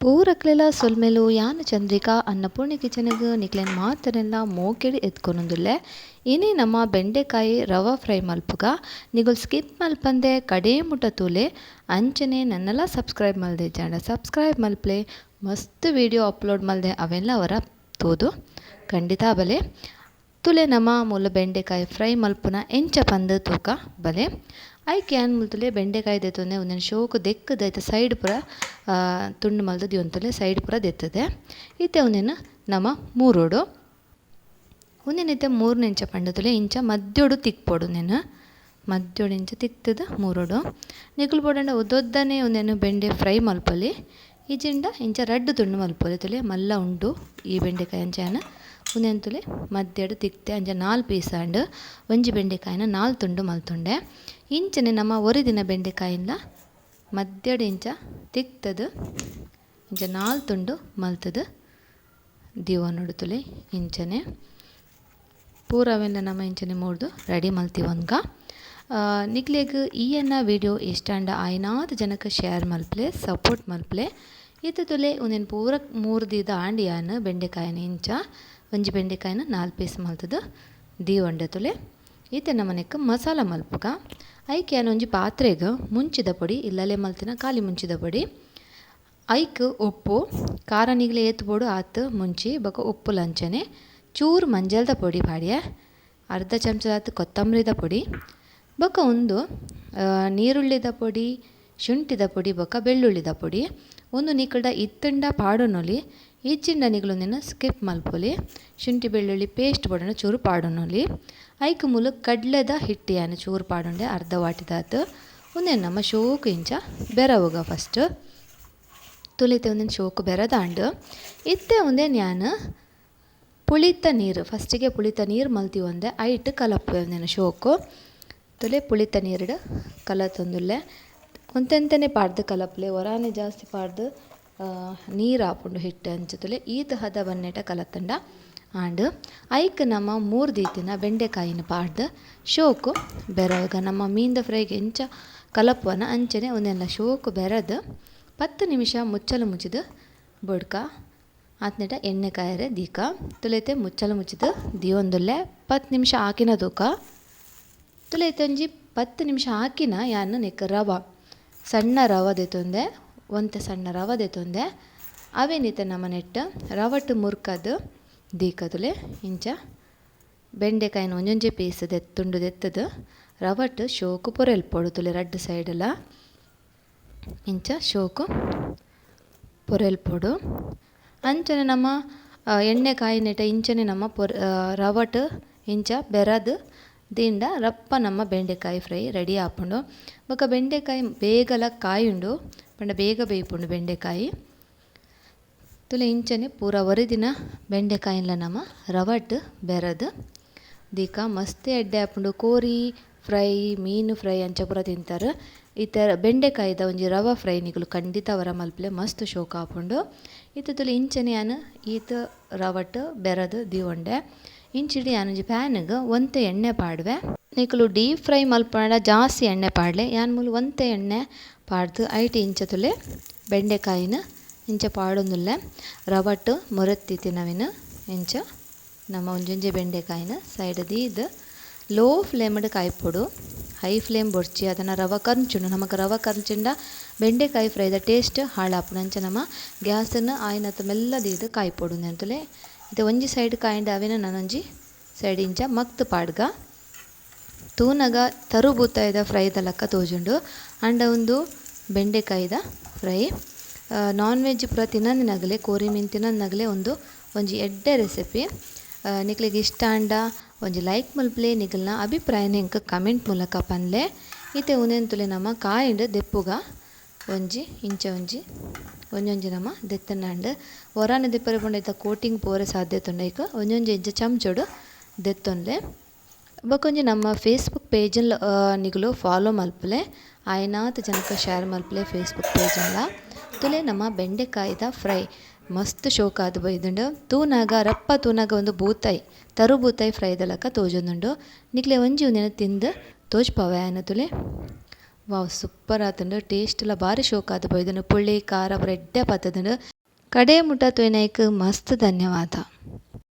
ಪೂರಕ್ಲೆಲ ಸೊಲ್ಮೆಲು ಯಾನ್ ಚಂದ್ರಿಕಾ ಅನ್ನಪೂರ್ಣ ಕಿಚನ್ಗ್ ನಿಕ್ಲೆನ್ ಮಾತೆರೆನ್ಲ ಮೋಕೆಡ್ ಎದ್ಕೊನೊಂದುಲ್ಲೆ. ಇನಿ ನಮ ಬೆಂಡೆಕಾಯಿ ರವಾ ಫ್ರೈ ಮಲ್ಪುಗ. ನಿಗುಲ್ ಸ್ಕಿಪ್ ಮಲ್ಪಂದೆ ಕಡೆ ಮುಟ ತೂಲೆ. ಅಂಚನೆ ನನ್ನಲ ಸಬ್ಸ್ಕ್ರೈಬ್ ಮಲ್ದಿಜ್ಜಾಂಡ ಸಬ್ಸ್ಕ್ರೈಬ್ ಮಲ್ಪಲೆ. ಮಸ್ತ್ ವಿಡಿಯೋ ಅಪ್ಲೋಡ್ ಮಲ್ದೆ ಅವೆನ್ಲ ಅವರ ತೂದು ಖಂಡಿತ ಬಲೆ. ತುಲೆ ನಮ ಮೂಲ ಬೆಂಡೆಕಾಯಿ ಫ್ರೈ ಮಲ್ಪುನ ಎಂಚ ಪಂದ್ ತೂಕ ಬಲೆ. ಐಕ್ ಯಾನ್ ಮುಲ್ತುಲೆ ಬೆಂಡೆಕಾಯಿ ದೆತ್ತೊಂದೆ ಉಂದೆನ್ ಶೋಕು ದೆಕ್ಕುದು ಐತ ಸೈಡ್ ಪೂರ ತುಂಡು ಮಲ್ತ್ ದೀವೊಂತುಲೆ ಸೈಡ್ ಪೂರ ದೆತ್ತದೆ. ಇತ್ತೆ ಉಂದೆನ್ ನಮ ಮೂರೊಡು. ಉಂದೆನ್ ಇತ್ತೆ ಮೂರ್ನ ಎಂಚ ಪಂಡತುಲೆ ಇಂಚ ಮದ್ಯೊಡು ತಿಕ್ಪೊಡು ಉಂದೆನ್. ಮದ್ಯೊಡು ಇಂಚ ತಿಕ್ತುದು ಮೂರೊಡು. ನಿಕುಲು ಬೋಡಂಡ ಉದ್ದೊದ್ದನೆ ಉಂದೆನ್ ಬೆಂಡೆ ಫ್ರೈ ಮಲ್ಪೊಲಿ. ಇಜಿಂಡ ಇಂಚ ರಡ್ಡ್ ತುಂಡು ಮಲ್ಪೊಲಿ ತುಲೆ ಮಲ್ಲ ಉಂಡು ಈ ಬೆಂಡೆಕಾಯಿ ಅಂಚ ಉಂದೆನ್ ತುಲೆ ಮದ್ಯಡ್ ತಿಕ್ತೆ ಅಂಚ 4 ಪೀಸ್ ಆಂಡ್. ಒಂಜಿ ಬೆಂಡೆಕಾಯಿನ 4 ತುಂಡು ಮಲ್ತೊಂಡೆ. ಇಂಚನೆ ನಮ್ಮ ಒರಿದಿನ ಬೆಂಡೆಕಾಯಿನ ಮದ್ಯಡ್ ಇಂಚ ತಿಕ್ತದು ಇಂಚ 4 ತುಂಡು ಮಲ್ತದು ದೀವೊನೊಡು ತುಲೆ ಇಂಚನೆ ಪೂರವೆಲ್ಲ ನಮ್ಮ ಇಂಚನೆ ಮೂರ್ದು ರೆಡಿ ಮಲ್ತಿವೊನ್ಗ. ನಿಕ್ಲೆಗ್ ಈ ಎನ್ನ ವಿಡಿಯೋ ಇಷ್ಟಾಂಡ ಆಯ್ನಾತ್ ಜನಕ್ಕೆ ಶೇರ್ ಮಲ್ಪಲೆ ಸಪೋರ್ಟ್ ಮಲ್ಪಲೆ. ಇತ್ತೆ ತುಲೆ ಉಂದೆನ್ ಪೂರ ಮೂರ್ದಿದ ಆಂಡಿಯಾನ್ ಬೆಂಡೆಕಾಯಿನ ಇಂಚ ಒಂಜಿ ಬೆಂಡೆಕಾಯಿನ 4 ಪೀಸ್ ಮಲ್ತದು ದೀವೊಂಡೆ ತುಲೆ. ಇತ್ತೆ ನಮ್ಮನೆಕ್ ಮಸಾಲ ಮಲ್ಪುಗ. ಐಕ್ ಯಾನ್ ಒಂಜಿ ಪಾತ್ರೆಗ್ ಮುಂಚಿದ ಪೊಡಿ ಇಲ್ಲಲೆ ಮಲ್ತಿನ ಖಾಲಿ ಮುಂಚಿದ ಪೊಡಿ, ಐಕ್ ಉಪ್ಪು, ಖಾರ ನಿಗ್ಲೆ ಏತ್ ಬೋಡು ಆತ್ ಮುಂಚಿ ಬೊಕ ಉಪ್ಪು ಲಂಚನೆ, ಚೂರು ಮಂಜಲ್ದ ಪೊಡಿ ಪಾಡ್ಯೆ, ಅರ್ಧ ಚಮಚದಾತ್ ಕೊತ್ತಂಬರಿದ ಪೊಡಿ, ಬೊಕ ಉಂದು ನೀರುಳ್ಳಿದ ಪೊಡಿ, ಶುಂಠಿದ ಪೊಡಿ ಬೊಕ ಬೆಳ್ಳುಳ್ಳಿದ ಪೊಡಿ. ಉಂದು ನಿಕಲ್ಡ ಇತ್ತಂಡ ಪಾಡೊನೊಲಿ, ಇಜ್ಜಿಂಡ ನಿಗುಲು ಸ್ಕಿಪ್ ಮಲ್ಪೊಲಿ. ಶುಂಠಿ ಬೆಳ್ಳುಳ್ಳಿ ಪೇಸ್ಟ್ ಬೋಡಂಡ ಚೂರು ಪಾಡೊನೊಲಿ. ಐಕ್ ಮೂಲು ಕಡ್ಲೆದ ಹಿಟ್ಟು ಯಾನ್ ಚೂರು ಪಾಡೊಂಡೆ ಅರ್ಧ ವಾಟಿದಾತ್. ಉಂದೆನ್ ನಮ್ಮ ಶೋಕು ಇಂಚ ಬೆರವುಗ ಫಸ್ಟ್ ತುಲಿತೆ ಉಂದೆನ್ ಶೋಕು ಬೆರದಾಂಡ್. ಇತ್ತೆ ಉಂದೆನ್ ಯಾನ್ ಪುಳಿತ ನೀರು ಫಸ್ಟಿಗೆ ಪುಳಿತ ನೀರು ಮಲ್ತಿ ಒಂದೆ ಐಟ್ ಕಲಪ್ಪುವೆ ಉಂದೆನ್ ಶೋಕು ತುಲೆ ಪುಳಿತ ನೀರುಡು ಕಲತೊಂದುಲ್ಲೆ. ಒಂತೆಂತನೆ ಪಾಡ್ದು ಕಲಪ್ಲೆ, ಒರಾನೆ ಜಾಸ್ತಿ ಪಾಡ್ದು ನೀರು ಆಪುಂಡು ಹಿಟ್ಟು ಅಂಚ ತುಲೆ ಈತ್ ಹದ ಬನ್ನೆಟ ಕಲತ್ತಂಡ ಆಂಡ್. ಐಕ್ ನಮ್ಮ ಮೂರು ದೀತಿನ ಬೆಂಡೆಕಾಯಿನ ಪಾಡ್ದು ಶೋಕು ಬೆರಗ ನಮ್ಮ ಮೀನ್ದ ಫ್ರೈಗೆ ಎಂಚ ಕಲಪುವನ ಅಂಚನೆ ಒಂದೆಲ್ಲ ಶೋಕು ಬೆರದು 10 ನಿಮಿಷ ಮುಚ್ಚಲು ಮುಚ್ಚಿದು ಬೊಡ್ಕ ಆತ್ನೆಟ ಎಣ್ಣೆ ಕಾಯರೆ ದೀಕ ತುಲೈತೆ ಮುಚ್ಚಲು ಮುಚ್ಚಿದು ದೀವೊಂದುಲ್ಲೆ 10 ನಿಮಿಷ ಹಾಕಿನ ತೂಕ ತುಲೈತೆ ಒಂಜಿ 10 ನಿಮಿಷ ಹಾಕಿನ ಯಾನ್ ನೆಕ್ ರವ ಸಣ್ಣ ರವ ದೆತ್ತೊಂದೆ, ಒಂತೆ ಸಣ್ಣ ರವ ದೆತ್ತೊಂದೆ. ಅವೇನಿತ್ತೆ ನಮ್ಮ ನೆಟ್ಟು ರವಟ್ಟು ಮುರ್ಕದು ದೀಕದುಲೆ ಇಂಚ ಬೆಂಡೆಕಾಯಿನ ಒಂಜೊಂಜೆ ಪೀಸ್ ತುಂಡು ದೆತ್ತದು ರವಟ್ಟು ಶೋಕು ಪೊರೆಲ್ಪೊಡು ತುಲೆ ರಡ್ಡ್ ಸೈಡೆಲ್ಲ ಇಂಚ ಶೋಕು ಪೊರೆಲ್ಪೊಡು. ಅಂಚನೆ ನಮ್ಮ ಎಣ್ಣೆ ಕಾಯಿನೆಟ ಇಂಚನೆ ನಮ್ಮ ರವಟ್ಟು ಇಂಚ ಬೆರದು ದಿಂಡ ರಪ್ಪ ನಮ್ಮ ಬೆಂಡೆಕಾಯಿ ಫ್ರೈ ರೆಡಿ ಆಪುಂಡು. ಬೊಕ ಬೆಂಡೆಕಾಯಿ ಬೇಗಲ ಕಾಯುಂಡು ಪಂಡ ಬೇಗ ಬೇಯ್ಪುಂಡು ಬೆಂಡೆಕಾಯಿ. ತುಲೆ ಇಂಚನೆ ಪೂರ ಒರಿದಿನ ಬೆಂಡೆಕಾಯಿನ್ಲ ನಮ್ಮ ರವಟ್ಟು ಬೆರದು ದೀಕ ಮಸ್ತ್ ಎಡ್ಡೆ ಆಪುಂಡು. ಕೋರಿ ಫ್ರೈ ಮೀನು ಫ್ರೈ ಅಂಚ ಪೂರ ತಿಂತಾರೆ. ಈ ಥರ ಬೆಂಡೆಕಾಯಿದ ಒಂಜಿ ರವ ಫ್ರೈ ನಿಕುಲು ಖಂಡಿತ ಅವರ ಮಲ್ಪಲೆ ಮಸ್ತ್ ಶೋಕ ಆಪುಂಡು. ಇತ್ತೆ ತುಲೆ ಇಂಚನೆ ಯಾನ್ ಈತ್ ರವಟ್ಟು ಬೆರದು ದೀವೊಂಡೆ. ಇಂಚಿಡಿ ಯಾನ್ ಒಂಜಿ ಪ್ಯಾನ್ಗ್ ಒಂತೆ ಎಣ್ಣೆ ಪಾಡುವೆ. ನಿಕುಲು ಡೀಪ್ ಫ್ರೈ ಮಲ್ಪಂಡ ಜಾಸ್ತಿ ಎಣ್ಣೆ ಪಾಡ್ಲೆ, ಯಾನ್ ಮೂಲು ಒಂತೆ ಎಣ್ಣೆ ಪಾಡ್ದು ಐಟ್ ಇಂಚ ತುಲೆ ಬೆಂಡೆಕಾಯಿನ ಇಂಚ ಪಾಡೊಂದುಲ್ಲೆ. ರವಟ್ಟು ಮೊರೆತ್ತಿತ್ತಿನವಿನ ಇಂಚ ನಮ್ಮ ಒಂಜೊಂಜೆ ಬೆಂಡೆಕಾಯಿನ ಸೈಡ್ ದೀದ್ ಲೋ ಫ್ಲೇಮ್ಡ್ ಕಾಯ್ಪೊಡು. ಹೈ ಫ್ಲೇಮ್ ಬೊಡ್ಚಿ ಅದನ್ನು ರವ ಕರ್ಂಚುಂಡು. ನಮಕ್ ರವ ಕರ್ಂಚಿಂಡ ಬೆಂಡೆಕಾಯಿ ಫ್ರೈದ ಟೇಸ್ಟ್ ಹಾಳಾಪುಂಡು. ಅಂಚ ನಮ್ಮ ಗ್ಯಾಸನ್ನು ಆಯಿನತ್ ಮೆಲ್ಲ ದೀದ್ ಕಾಯ್ಪೊಡು ತುಲೆ. ಇತ್ತೆ ಒಂಜಿ ಸೈಡ್ ಕಾಯಿಂಡ ಅವೆನ ನಾನೊಂಜಿ ಸೈಡ್ ಇಂಚ ಮಗ್ತ್ ಪಾಡ್ಗ. ತೂನಗ ತರು ಬೂತಾಯಿದ ಫ್ರೈದ ಲೆಕ್ಕ ತೋಜುಂಡು. ಆಂಡ ಉಂದು ಬೆಂಡೆಕಾಯಿದ fry. Non veg ಪೂರ ತಿನ್ನಂದಿನಗಲೆ ಕೋರಿ ಮೀನು ತಿನ್ನಂದಿನಗಲೆ ಒಂದು ಒಂಜಿ ಎಡ್ಡೆ ರೆಸಿಪಿ. ನಿಕ್ಲೆಗ್ ಇಷ್ಟ ಆಂಡ ಒಂಜಿ ಲೈಕ್ ಮಲ್ಪಲೆ, ನಿಕಲ್ನ ಅಭಿಪ್ರಾಯನ ಎಂಕ್ ಕಮೆಂಟ್ ಮೂಲಕ ಪನ್ಲೆ. ಇತ್ತೆ ಉಂದೆನ್ ತುಲೆ ನಮ ಕಾಯಿಂಡ್ ದೆಪ್ಪುಗ ಒಂಜಿ ಇಂಚ ಒಂಜಿ ಒಂಜೊಂಜಿ ನಮ ದೆತ್ತನಾಂಡ್. ಒರಾನೆ ದೆಪ್ಪರೆ ಪಂಡ ಇತ್ತ ಕೋಟಿಂಗ್ ಪೋರೆ ಸಾಧ್ಯತೆ ಉಂಡು. ಐಕ್ ಒಂಜೊಂಜಿ ಇಂಚ ಚಮಚೊಡು ದೆತ್ತೊನ್ಲೆ. ಬೊಕೊಂಜಿ ನಮ್ಮ ಫೇಸ್ಬುಕ್ ಪೇಜ್ ನಿಕುಲು ಫಾಲೋ ಮಲ್ಪಲೆ, ಆಯ್ನಾತ್ ಜನಕ ಶೇರ್ ಮಲ್ಪಲೆ ಫೇಸ್ಬುಕ್ ಪೇಜನ್ಲ. ತುಲೆ ನಮ್ಮ ಬೆಂಡೆಕಾಯಿದ ಫ್ರೈ ಮಸ್ತ್ ಶೋಕಾದ್ ಬೈದುಂಡು. ತೂನಗ ರಪ್ಪ ತೂನಗ ಒಂದು ಬೂತಾಯಿ ತರು ಬೂತಾಯಿ ಫ್ರೈದ ಲೆಕ್ಕ ತೋಜೊಂದುಂಡು. ನಿಕ್ಲೆ ಒಂಜಿ ಉಂದೆನ್ ತಿಂದು ತೋಜ್ಪಾವೆ ಆಯನ ತುಲೆ. ವಾವ್ ಸೂಪರ್ ಆತುಂಡು ಟೇಸ್ಟ್ ಲ ಬಾರಿ ಶೋಕ್ ಆದ್ ಪೋಯಿದುಂಡು ಪುಳಿ ಖಾರ ಪೂರ ಎಡ್ಡೆ ಪತ್ತುದುಂಡು. ಕಡೆ ಮುಟ ತೂಯಿನೈಕ್ ಮಸ್ತ್ ಧನ್ಯವಾದ.